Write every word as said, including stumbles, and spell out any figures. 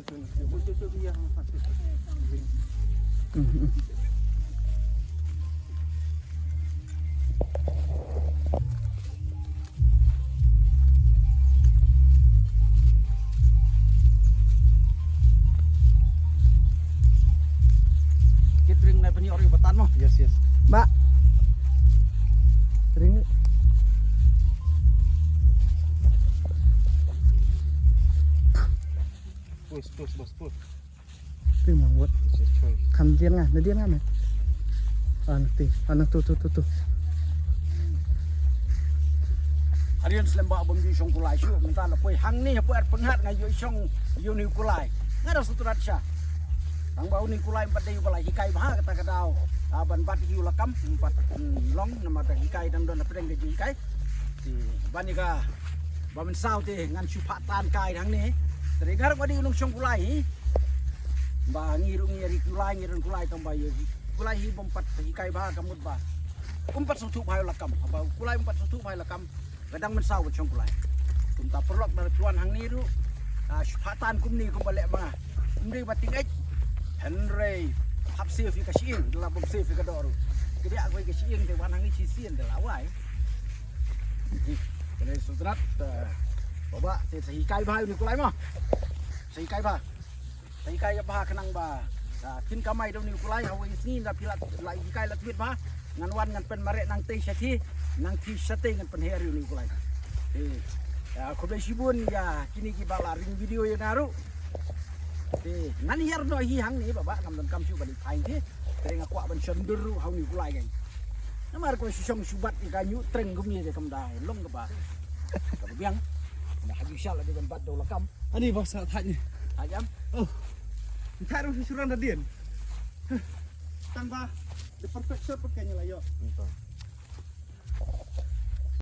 Ki tring na pynïoh ri batan mo. Yes, yes. Ba. Tring. Push, push, bos, push. Tring mo wat. Yes, yes, sorry. Kam dian nga, na dian nga me. An ti, an tu tu tu tu. Hadien slem ba bym ju shong kulai shuh, mynta la poi hangne hapoh Pynghap nga ju shong ïa une u kulai. Nga da sutrat sha. Tang ba une u kulai em pat dei u ba la hikai bha kata ka daw. Ah, ban bat hi u lakam em pat, hmm, long namar ka hikai dang don hapdeng ka jinghikai. Te ban ïa ka ba mynsaw te ngan shu phah tan kai hangne. Te nga ruh ba dei u nongshong kulai hi. Ba ngi ruh ngi ri kulai, ngi ri kulai tang ba ïa kulai hi bym pat hikai bha ka mut ba um pat sngewthuh bha ïa u lakam. Haba u kulai um pat sngewthuh bha ïa u lakam, ka dang mynsaw ban shong kulai. Kumta paralok, lada phi wan hangne ruh, ah, shu phah tan kumne kumba leh ma nga. Ym dei ba tyngeh. Hynrei hap safe ïa ka shyieng, da la bym safe ïa ka doh ruh. Ka dei kawei ka shyieng te wan hangne shisien da la wai. Kane sutrat, eh, baba, te sa hikai bha une u kulai mo. Sa hikai bha. Sa hikai bha khnang ba, ah, kin kamai da une u kulai, ha kawei ka sngi lada phi la, la hikai la tmiet bha. Ngan wan ngan pynmareh nangtei shatei, nangtei shatei ngan pynher ïa une u kulai. Eh, ah, khublei shibun ïa kine kiba la ring video ïa nga ruh. Te ngan hiar noh hi hangne baba, ngam donkam shuh ban ïa phain te. Te nga kwah ban shon dur ruh ha une u kulai kein. Namar ko shu shong shu bat ïa ka ñiuh tring kumne te kam da long kaba, kaba biang. Nga ha ju shal la dei ban bat da u lakam. Ani ba sa thait ni. Thait jam? Oh. Thait ruh shu ran da dien. Tang ba the perfect shot pat kein la ïoh.